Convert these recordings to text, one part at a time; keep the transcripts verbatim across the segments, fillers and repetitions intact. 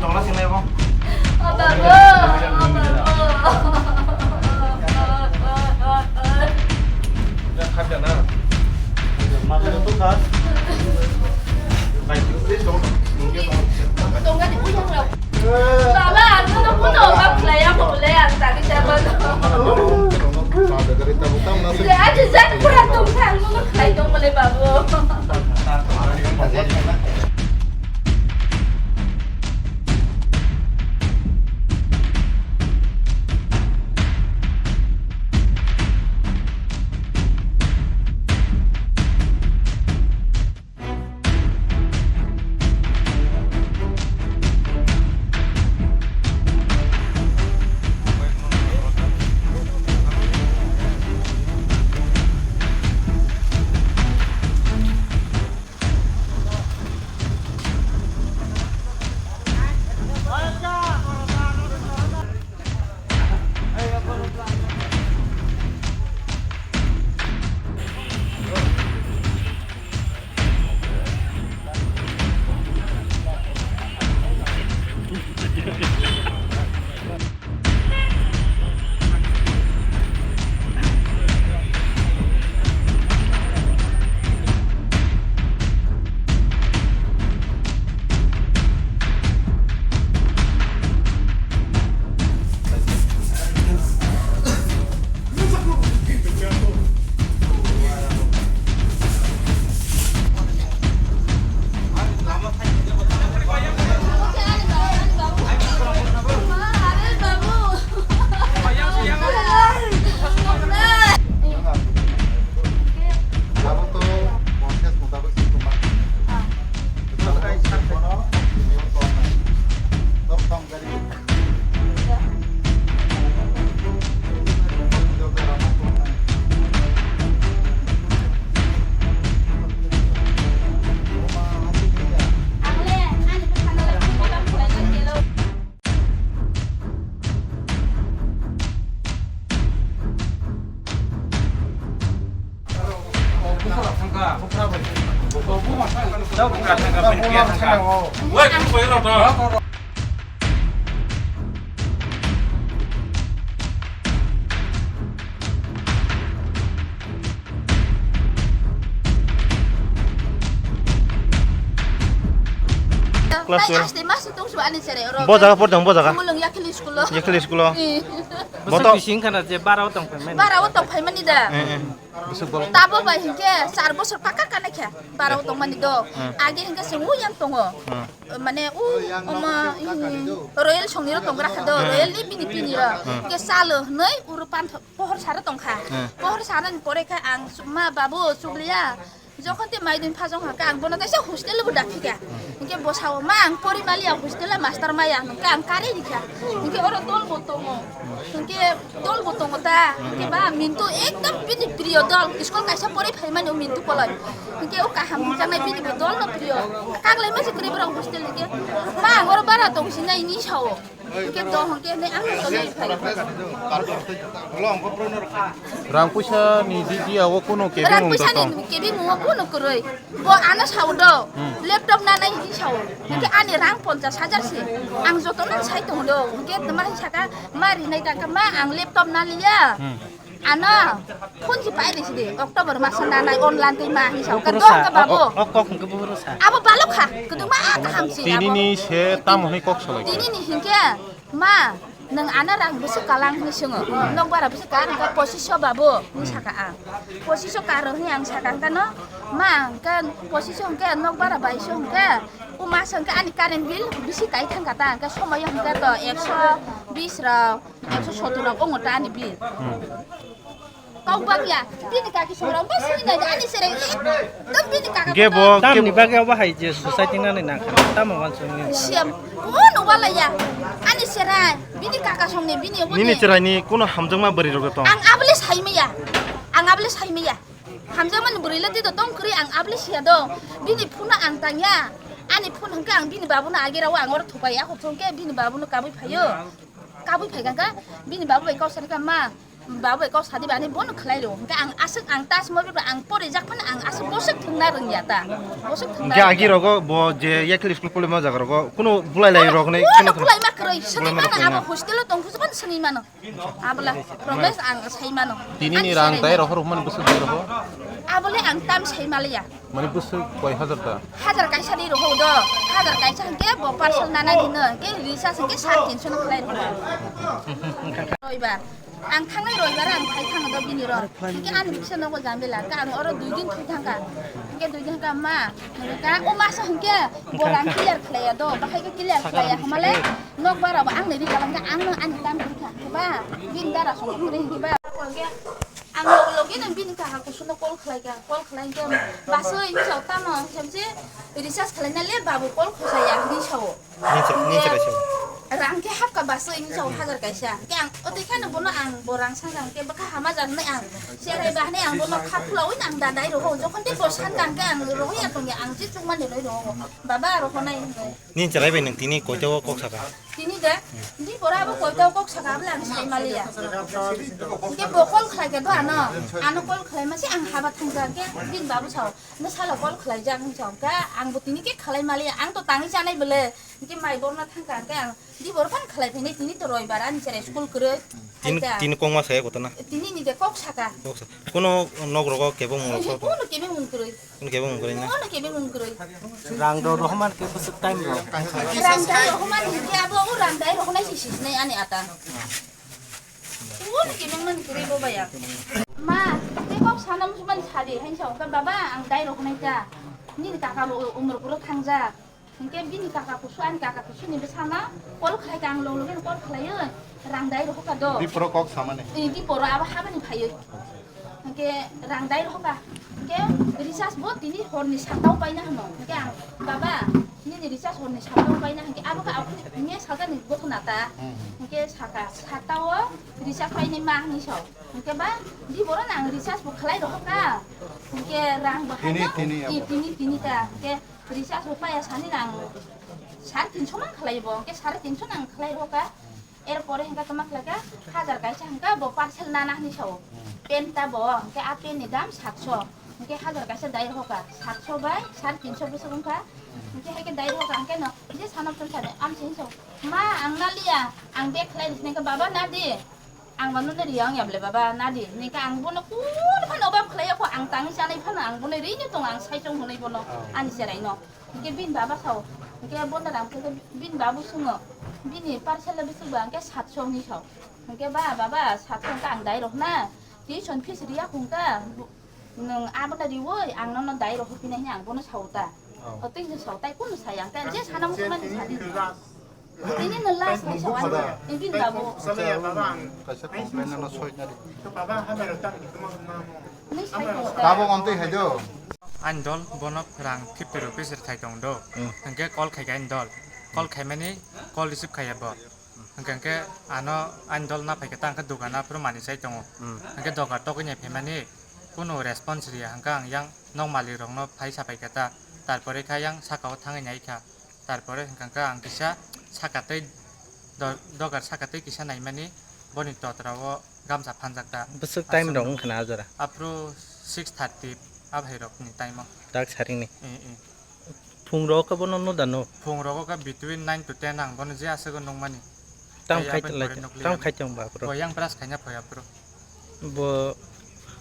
Tongla sinai bo. Khajana. Mata joto khas. Tongani uyang rok. Baba, ang no puno bak khlai ya mo le ang tagi sa ba. Aja jak pura tong thang mo khlai tong mo le babu. Class twelve. Bo jaga por tong, bo jaga. Yakhli school o. Yakhli school o. Eh. Boto. Bwswk bising khana je bara o tong phaimani. Bara o tong phaimani da. Eh, eh. Tabo bai hinkhe char bosor paka kana khe bara o tongmani do. Hmm. Age hinkhe se uyang tongo. Hmm. Mane u omo, hmm, Royal songni ro tongra kha do. Hmm. Royal ni bini pini ro. Hmm. Hinkhe salo hwnwi uro pantho pohor sara tongkha. Hmm. Pohor sara ni pore khe ang ma babu chukliya. Jokhon te mai din phajong hakhe ang bono kaisa hostel bo dakhi kha. Hinkhe bo sao, "Ma, ang pori maliya hostel o master maya," hwnkhe ang kari rikha. Hinkhe oro dol bo tongo. Hinkhe dol bo tongo ta. Hinkhe ba Mintu ekdom bini priyo dol. School kaisa pori phaimani o Mintu koloi. Hinkhe o kaham hwnjaknai bini bo dol no priyo. Kaglai ma se kwrwi borok hostel hinkhe, "Ma, ang oro bara tong sinai," hinwi sao. Hinkhe to hinkhe ne ang to ne phai. Rang puisa ni di dia o kuno kebi mung tong. Rang puisa ni kebi mung o kuno kwrwi. Bo ano sao do. Hmm. Laptop na nai hinwi sao. Hinkhe ani rang ponchash hajar se. Ang joto no sai tong do. Hinkhe tma saka ma rinai tangka ma ang laptop na liya. Hmm. Ano, phone si pai de sidi, October maso nanai online tei ma hinwi sao. Ka dong ka babu. O, o, o kok hwnkhe buphuru sa. Abo balok kha, kwdwma kaham si abo. Tini ni se tamo hwnwi kok salai kha. Tini ni hinkhe, ma, nwng ano rang bwswk kalang hinwi swngo. Nok bara bwswk ka, nwng ka pochisho babu, hinwi saka ang. Pochisho karo hinwi ang saka ang kano, ma, hwnkhe pochisho hwnkhe nok bara baiso hwnkhe, o mas hwnkhe ani current bill bisi kai thangkha ta, hwnkhe somoyo hwnkhe to ekso bis rok. Ekso sottor rok ongo ta ani bill. Hmm. Kok bang ya, bini kaki songrok ba sini nai ani sereng ekdom bini kaka. Ge bo, tamni bagwi obo hai je society nani nangkha, tamo wansukni. Siam, kuno wala ya, ani serai, bini kaka songni, bini obo nini ni. Serai ni kuno hamjakma bwrwi rok tong. Ang abole sai maya. Ang abole sai maya. Hamjakmani bwrwi le tito tong kwrwi, ang abole siya do. Bini phone no ang tangya. Ani phone hwnkhe ang bini babuno age rao ang oro thupai, ako hwnkhe bini babuno kabui phaio. Kabui phai kha khe bini babu bai kok sani kha, "Ma, babu bai kok sadi bani bono khlai rw." Hwnkhe ang aswk, ang touch mobile bai ang pori jak phano ang aswk boswk thwngna rwngya ta. Boswk thwngna Hwnkhe agi rwngya. Rogo bo je yakhli school polima jaga rogo kuno bulai lai rok hinwi Kuno kheno bulai ma kwrwi, swnwi bulai ma mano, rok abo hinwi. Hostel o tong phusukon swnwi mano. Abole, Romesh ang sai mano. Tini ni Ani rang sai tai mano. Rok rok mani bwswk di rok? Abole ang tam sai maliya. Mani bwswk koi hajar ta? Hajar kaisa di rok do. Hajar kaisa hwnkhe bo parcel nana di no. Hwnkhe recharge hwnkhe sare tinso no khlai rok. Roibar. Ang thangnai roibar ang phai thang do bini ro. Hwnkhe ani bwsa nogo jambela. Ka ang oro dui din thwi thang kha. Hwnkhe dui din kha ma. Ka o masa hwnkhe bo rang clear khlaiya do. Bahai khe clear khlaiya hamale. Nok bara bo ang nai ri kalang khe ang no ani tam khe kha ba bin dara song khe ba. Ang log log no bini kaka kusuno call khlai kha, call khlai khe basoi hinwi sao tamo hinwi se recharge khlai na le babu call khosaya hinwi sao. Ninsa ninsa kaisa. Rang khe hapka basoi hinwi sao hajar kaisa. Khe ang otwi khano bono ang bo rang sang rang khe bwkha hama jar hinwi ang serai ba hinwi ang bono kha khulawi nang da dai roho jokhon te bo san kang khe ang roho ya tong ya ang je chukmani roi roho. Baba roho nai hinwi. Nini chwrai bai nwng tini koita o kok saka? Tini de, di pora abo koita o kok saka abole ang sai maliya. Hingke bo call khlai khe do ano, ano call khlai mase ang haba thangkha hingke bini babu sao, "Nwsala call khlai jak," hing sao, hingke ang bo tini khe khlai maliya, ang to tangwi chanai bole, hingke mai borna thangkha hingke ang di bor phano khlai phainai tini to roibar ani chwrai school kwrwi. Tini, tini kok ma saya kotona? Tini ni de kok saka. Kok sa-, kuno nok rogo kebo mung rok sao? Kuno kebo mung kwrwi. Kuno kebo mung kwrwi na? Kuno kebo mung kwrwi. Rang do rohman ke bwswk time ro. Rang dai rohman hingke abo o rang dai rohonai si sisnai ani ata. Kuno kebo mung kwrwi bo baya. Ma, te kok sana musuman sadi, hain sa ka baba ang dai rohonai ta. Nini kaka bo umur kuro thangjak. Hingke bini kaka kusu, ani kaka kusu ni bwsano call khlai kha, ang log logino call khlaiwi rang dai rohor kha do. Diporo kok samani. Ee, diporo abo habani phaiwi. Hingke rang dai rohor kha. Hingke recharge bo tini horni satta o paina hwno. Hingke ang, "Baba, nini recharge horni satta o paina," hingke abo khe aphuru mia sajani gothona ta. Hmm. Hingke saka, "Satta o recharge painai ma," hinwi sao. Hingke ba, "Diporo nang recharge bo khlai rohor kha." Hingke rang bo tini, haino, tini ee, abo. Tini, tini ta. Hingke Recharge bo paya sani nang sare tinso nang khlai bo, hingke sare tinso nang khlai rohka. Er pore hingke toma khlai kha, hajar kaisa hingke bo parcel nana hinwi sao. Hmm. Pen ta bo, hingke a pen ni dam satso. Hingke hajar kaisa dai rohka, satso bai sare tinso bwswk wngkha. Hingke hai khe dai rohka, hingke no je sanok tong sade, amsi hinwi sao, "Ma, ang na liya, ang bag khlai risi," hingke, "Baba, na di." Ang mano no riyang ya bole baba, na di. Hingke ang bono kun phano obab khlai ya kho, ang tangwi chanai phano ang bono rini tongo, ang sai tong hwnwi bono Oh. ani cherai no. Hingke bini baba sao, hingke bono rang khe bini babu sungo, bini parcel le bisi ba hingke satso hinwi sao. Hingke ba, baba, satso hingke ang dai rok na, tuition fees riya hingke, nwng abono riwi ang nono dai rok hopinai hinwi ang bono sao ta. Oh. O twi sao tai kunu saya, hingke je sana muchung mani sadi. Tini no last ni sawan, tini babo. Kaisa complain no soi na di. Ni sai ko. Tabo on twi hai do. Ani dol bono rang fifty rupees rwthai tong do. Hmm. Hingke call khai kha ani dol. Call khai mani call receive khaiya bo. Hingke hingke ano ani dol na phai khe ta hingke dogan aphuru mani sai tongo. Hmm. Hingke dogan tokoi nai phaimani kunu response riya hingke ang yang nok malik rok no phai sapai khe ta. Tarpore kha yang saka o thangwi nai kha. Tarpore hwnkha khe ang kisa saka tei do-, dogar saka tei kisa naimani boni totra o gamsa phanjak ta. Bwswk time rok wngkha na a jora? Aphuru six thirty a bhai rok ni time o. Dak saring ni. Eh, eh. Phung rok khe bono no da no? Phung rok khe between nine to ten ang bono je aswk o nukmani. Tam khai tong lai, tam khai tong ba aphuru. Bo yang brush khaina phai aphuru. Bo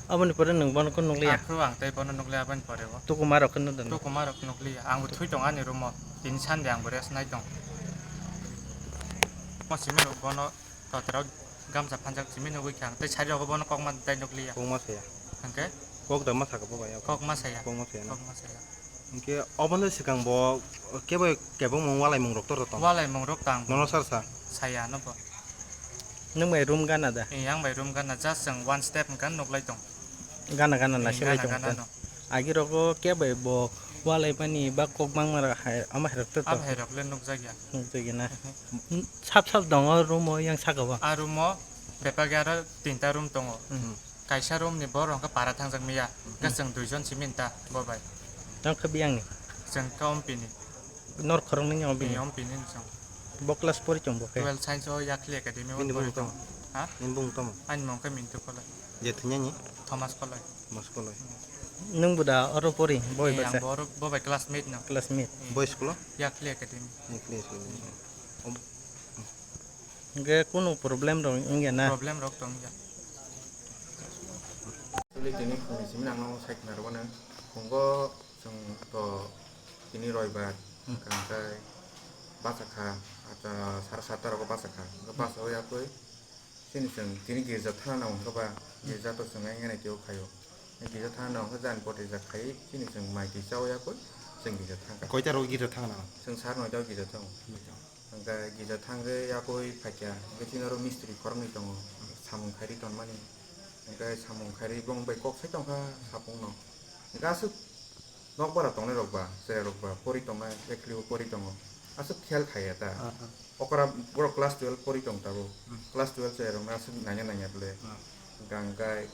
aboni pore nwng bono khe nukliya? Aphuru ang tei bono nukliya aboni pore o. Tukuma rok khe nukda no? Tukuma rok nukliya. Ang bo thui tong ani room o. Tini Sunday ang bo rest nai tong. Mo simi rok bono totra o gamsa phanjak simi nugui kha ang. Tei sari rok bono kokma dai nukliya. Kokma saya. Hwnkhe? Kok da ma saka bo bai. Kokma saya. Kokma saya na? Kokma saya. Hwnkhe obono swkang bo kebo kebengmung walaimung rok tor tong? Walaimung rok tang. Nono sar sa? Saya no bo. Nwng bai room gana da? Eh, yang bai room gana, just chwng one step hwnkha nuklai tong. Gana gana na silai tong. Gana gana no. Agi rogo kebo bo walaimani ba kok bangma rok hai, ama hai rok tor tong? Abo hai rok le nukjakya. Nukjakya na? Sap sap dongo room o yang saka o? A room o bebak ya aro tinta room tongo. Hmm. Kaisa room ni borok hwnkhe para thangjak miya. Hwnkhe Hmm. chwng duijon simi ta bo bai. Tang khe biyang ni? Chwng khe Ompi ni. Nor khoroknwi ni Ompi ni? Ni Ompi ni chwng. Bo class pori chwng bo khe? Twelve Science o Yakli Academy o Bini pori bumung tamo? Tong. Ha? Bini bumung tamo? Ani mung khe Mintu Koloi. Je thwngya ni? Thomas Koloi. Thomas Koloi. Hmm. Nwng bo da oro pori? Boi Eh, basa? Ang bo oro, bo bai classmate no. Classmate? Hmm. Boi school o? Yakli Academy. Yakli Academy. Hmm. Om- Hwnkhe kunu problem rok wngya na? Problem rok tong ya. Actually, tini phungni simi ang nono sai khna rwmani. Phungo chwng to tini roibar, Hmm. hwnkhe bachakha, ata sara satta rogo bachakha. Hwnkhe Hmm. bachawi yakwi chini chwng tini girja thana nango hwnkhe ba, Hmm. girja to chwng nai nai twiwi khaio. Girja thana nango hwnkhe jani poti jak khai chini chwng mai twi chawi yakwi chwng girja thangkha. Koita rogo girja thana nango? Chwng sar noita o girja thango. Noita. Hwnkhe gija thangwi yakwi phaikha, hwnkhe chini oro mistri khoroknwi tongo, samung khairwi tonmani. Hwnkhe samung khairwi bong bai kok sai tongkha sapungno. Hwnkhe aswk nokbar tongnai rok ba, cherai rok ba, pori tongnai, eklibo pori tongo. Aswk khel khaiya ta. Ah, ah. Okra borok class twelve pori tong tabuk. Hmm. Class twelve cherai rokno aswk nanya nanya bwle. Ah. Hwnkhe ang khe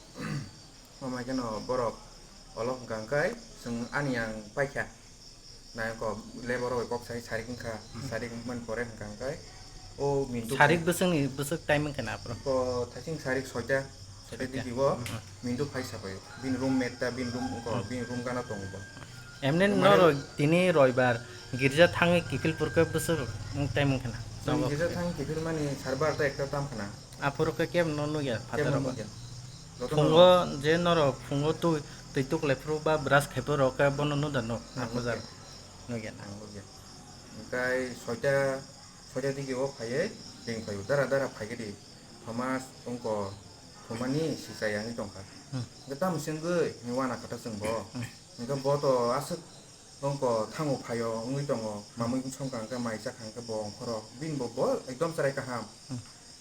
Omo hai kheno borok olo hwnkha hwnkhe chwng ani yang paikha. Nai ko le borok bai kok sai sarik wngkha. Hmm. Sarik wngmani pore hwnkha hwnkhe o Mintu Sarik bwswkni bwswk time wngkha na aphuru? Ko thaiching sarik soita, soita Soita. Digi o Hmm. Mintu phai sabai. Bini room mate ta bini room ko Hmm. bini room gana tongo bo. Emne Mane norok tini roibar girja thangwi kiphil purkhe bwswk time wngkha na? Chwng Nogo girja phai. Thang kiphil mani sar barta ekta tam khna. Aphuru khe kebo no nukya Kebo phataro ba. Nukya. Joto no Phungo je norok phungo twi, twi tuklai phuru ba brush khai phuru rok khe bono nuda nuk, Ah, nakhujar. Nukya. Nukya na. Ah, nukya. Hwnkhe soita, soita digi o phaiwi ring phaio. Dara dara phaikhe di. Thomas wngko thumani sichai yangwi tongkha. Hmm. Hwnkhe tamo se wngwi hwnwi wana khatha chwng bo. Hmm. Hwnkhe bo to aswk Wngko thango phaio wngwi tongo, mamwi bwsong kha hwnkhe mai chakha hwnkhe bo ongkhoro bini bo, bo ekdom chwrai kaham. Hmm.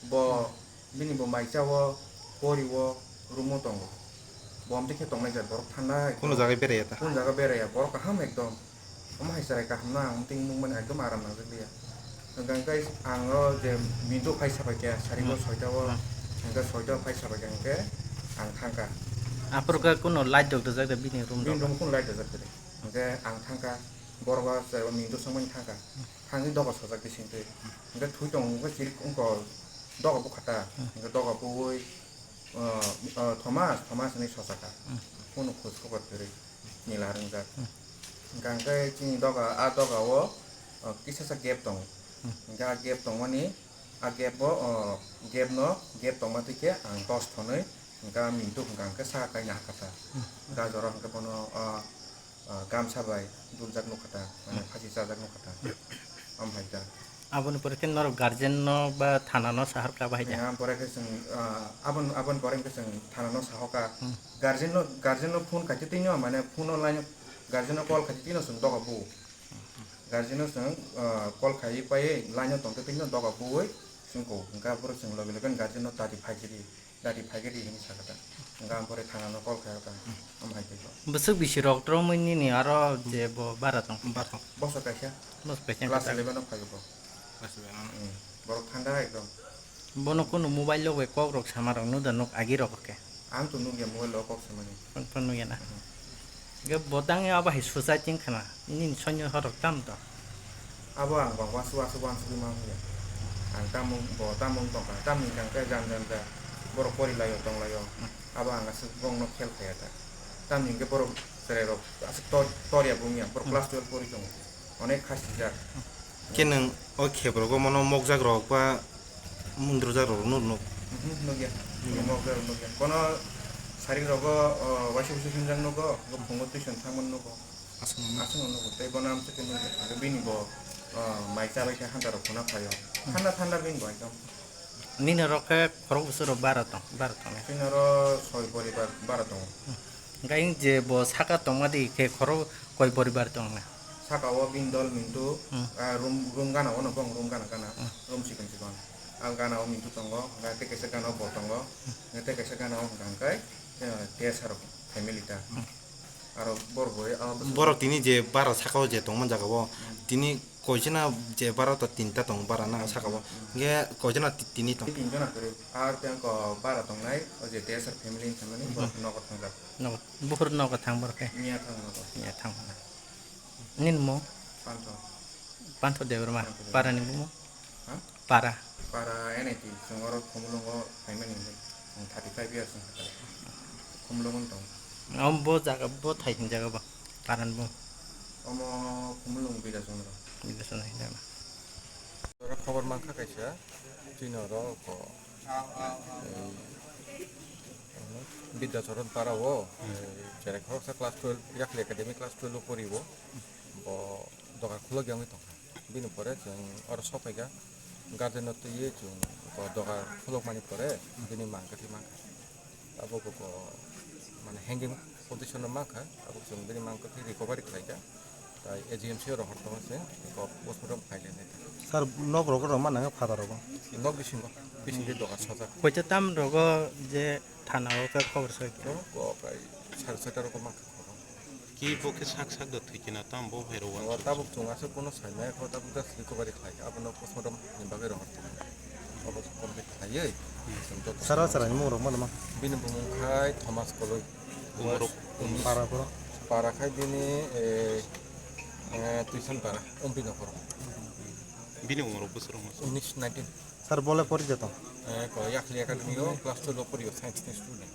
Bo bini bo mai chao, poriwo, room-o tongo. Bo amtwi khe tongnai jat borok thanda ekdom. Kunu jaga beraiya ta? Kunu jaga beraiya, borok kaham ekdom. Omo hai chwrai kaham no ang amtwi nukmani ekdom aram nangjak liya. Hwnkhe ang o je Mintu phai sabaikha, sari bo Hmm. soita o, Hmm. hwnkhe soita o phai sabaikha hwnkhe ang thangkha. Aphuru khe kunu light rok rijak de bini room rok? Bini room kunu light rijak de. Hwnkhe ang thangkha, borok ba chwrai bo Mintu swngmani thangkha. Thangwi doga sojak bisingtwi. Hwnkhe thwi tongo, hwnkhe chirik wngkha doga bukha ta. Hmm. Hwnkhe doga buwi, uh, uh, Thomas, Thomas hinwi sochakha. Hmm. Kunu khus khobor kwrwi nila rwngjak. Hmm. Hwnkhe ang khe chini doga, a doga o, uh, kisasa gap tongo. Hmm. Hwnkhe a gap tongmani, a gap o, uh, gap no, gap tongma twi khe ang torch thonwi, hwnkhe a Mintu hwnkhe ang khe saka kaina hakha ta. Hmm. Hwnkhe a jora hwnkhe bono, uh, ah, gamsa bai duljak nukha ta, mane Hmm. phasi chajak nukha ta. Am hai ta. Aboni pore khe norok guardian no ba thana no sahar kha bahai da? Ang pore khe chwng, ah, abon, aboni pore khe chwng thana no sahoka. Hmm. Guardian no, guardian no phone khaite twi no, mane phone o line, guardian no call khaite twi no chwng doga bu. Guardian no chwng, ah, call khai pai line o tongte twi no doga buwi chwng ko. Hwnkhe aboro chwng loge loge guardian no tati phai khe di. Dadi phaikhe di hinwi sakha ta. Hwnkhe ang pore thana no call khaio ta. Omo hai khe. Bwswk bisi rok romwi nini aro je bo bara tong. Bara tong. Boso kaisa. Boso kaisa class eleven o phaio bo. Class eleven o. Hmm. Borok thanda ekdom. Bono kunu mobile o bai kok rok sama rok nuk da nuk agi rok khe. Ang to nukya mobile o kok samani. Phone phone nukya na. Hmm. Ge botang ya bahai suicide ching khana. Nini sonyo horok tam to. Abo ang bang wansuk wansuk wansuk ma hwnya. Ang tamung bo tamung tongkha, tamni hwnkhe jan jan ja borok porilaio tonglaio. Hmm. Abo ang aswk bongno khel khaya ta. Tamni hwnkhe borok chwrairok aswk tor, torya bumya, borok Hmm. class twelve pori tongo. Onek kha sijak. Hmm. Khe nwng o khebrogo mono mokjak rok ba mundrujak rok nuk nuk. Mhm, nukya. Nukya. Mokjak rok nukya. Kono sarik rogo, o, waisa waisa himjak nugo, bo phungo tuition thangmani nugo. Aswk no. Aswk no nugo. Tei bono amtwi khe nukya. Hwnkhe bini bo, o, mai chabai khe handa rok khuna phaio. Hmm. Thanda thanda bini bo ekdom. Nini rok khe khorok bwswk rok bara tong, bara tong. Chini oro soi poribar bara tongo. Hmm. Hwnkhe je bo saka tongma di khe khorok koi poribar tong na? Saka o bini dol Mintu, Hmm. ah, room, room gana o no bong room gana gana, Hmm. room sikon sikon. Ang gana o Mintu tongo, hwnkhe tei kaisa gana o bo tongo, Hmm. hwnkhe tei kaisa gana o hwnkha hwnkhe, eh, T S R family ta. Hmm. Aro bor bo, ah, bwswk Borok tini je bara saka o je tongma jaga o, Hmm. tini Koijona je bara to tinta tong bara na saka o. Hingke koijona ti-, tini tong. Tin jona kwrwi. Ar tei ko bara tongnai, o je D S R family hinwi tongmani, bo nogo thangjak. Nogo, buhur nogo thang borok khe. Miya thang nogo. Miya thang. Nini mo? Pantho. Pantho Debbarma. Pantho Debbarma. Para ni bumo? Ha? Para. Para N I T, chwng oro Khumulwngo phaimani hwnwi. Chwng thirty five years wngkha. Khumulwngo tong. Om bo jaga, bo thai hwn jaga ba. Para ni bumo. Omo Khumulwng Bidya Chandra. Bidya Chandra hwn jaga. Oro khobor mankha kaisa, chini oro ko, ei, Bidya Charan para o, ei, cherai khoroksa class twelve, Yakli Academy class twelve o pori o, bo dogar khulok ya wngwi tongkha. Bini pore chwng oro sokphaikha, guardian no twiwi chwng bo dogar khulokmani pore bini mang kwthwi mankha. Abo koko, mane, hanging position o mankha, abo chwng bini mang kwthwi recovery khlaikha. Tai A G M C o rohor tongo chwng, kok postmortem khlainai. Sir, nok rogo rwma nangkha father rogo? Nok bisingo, bisingtwi doga sajak. Koita tam rogo je thana o khe khobor soi khe? Chwng kok ai sari soita rogo mankha khoro. Ki bo khe sak sak da thwi khe na tam bo hai rogo? O tabuk chwng aswk bono saimaya kho, tabuk just recovery khlai kha, abono postmortem ni bagwi rohor tongo. Obo complete khlaiwi chwng joto. Sara sara ni mung rok mano ma? Bini bumung khai Thomas Koloi. Umorok. Para pura. Para khai bini, eh, eh, Tuisan para, Umpi Nokoro. Bini umorok bwswk rok masa? Unis nineteen. Sir, bole pori jeto? Eh, ko Yakli Academy o class twelve o pori o, science ni student.